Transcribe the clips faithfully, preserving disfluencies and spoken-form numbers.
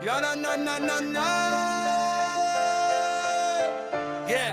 Yeah, na, na, na, na, na. Yeah.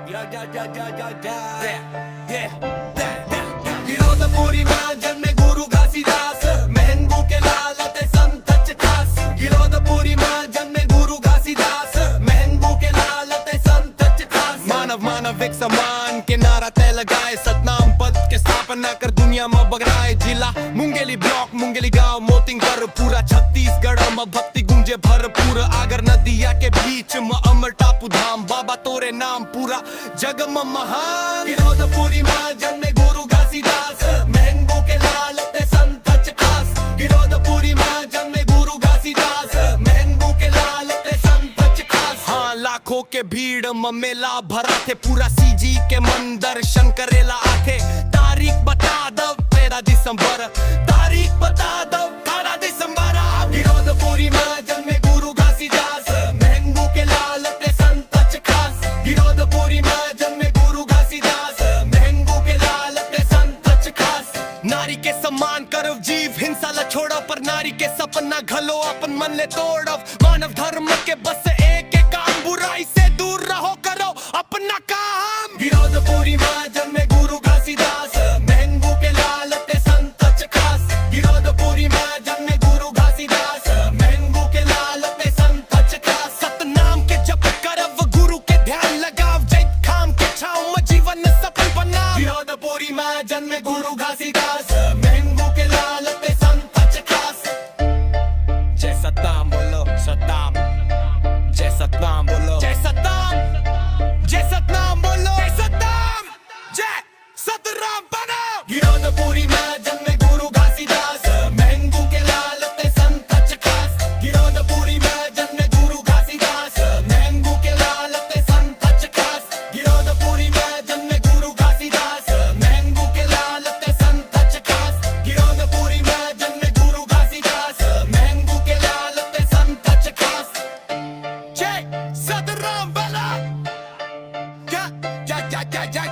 Yeah, yeah, yeah, yeah, yeah, yeah. Yeah, yeah, yeah, yeah, yeah. Giraudpuri म जन्मे गुरु घासीदास, महंगू के लाल ते संत च खास। गिरौदपुरी म जन्मे गुरु घासीदास, महंगू के लाल ते संत च खास। मानव मानव एक समान के नारा तय लगाए, सतनाम पद के स्थापना कर दुनिया म बगराए। जिला मुंगेली, ब्लॉक मुंगेली, गांव मोतिंगर, पूरा छत्तीसगढ़ म भक्ति गूंजे भरपूर। आगर नदिया के बीच म अमर टापू धाम, बाबा तोरे नाम पूरा जग म महान। गिरौदपुरी म जन्मे गुरु घासीदास, महंगू के लाल ते संत च खास। गिरौदपुरी म जन्मे गुरु घासीदास, महंगू के लाल ते संत च खास। हाँ, लाखों के भीड़ म मेला भराथे, पूरा सीजी के मन दर्शन करेला आथे। तारीख बता दव तेरह दिसंबर, तारीख बता दव तेरह दिसंबर। गिरौदपुरी म जन्मे गुरु घासीदास, महंगू के लाल ते संत च खास। गिरौदपुरी म जन्मे गुरु घासीदास, महंगू के लाल ते संत च खास। नारी के सम्मान करव, जीव हिंसा ला छोड़व, पर नारी के सपना घलो अपन मन ले तोड़व। मानव धर्म के बस एक, एक काम, बुराई से दूर रहो, करो अपना काम। गिरौदपुरी म जन्मे गुरु घासीदास, महंगू के लाल ते संत च खास। गिरौदपुरी म जन्मे गुरु घासीदास, महंगू के लाल ते संत च खास। सतनाम के जप करव, गुरु के ध्यान लगाव, जैत खाम के छाव म जीवन सफल बनाव। गिरौदपुरी म जन्मे गुरु घासीदास, महंगू के लाल ते संत च खास। जय सतनाम बोलो, सतनाम। जय सतनाम बोलो, जय सतनाम। जय सतनाम बोलो, जय सतनाम। जय सतराम बनो। गिरौदपुरी म जन्मे गुरु घासीदास, महंगू के लाल ते संत च खास। गिरौदपुरी म जन्मे गुरु घासीदास, महंगू के लाल ते संत च खास। गिरौदपुरी म जन्मे गुरु घासीदास, महंगू के लाल ते संत च खास। गिरौदपुरी म जन्मे गुरु घासीदास, महंगू के लाल ते संत च खास। जय सतराम बला। क्या, क्या, क्या, क्या, क्या,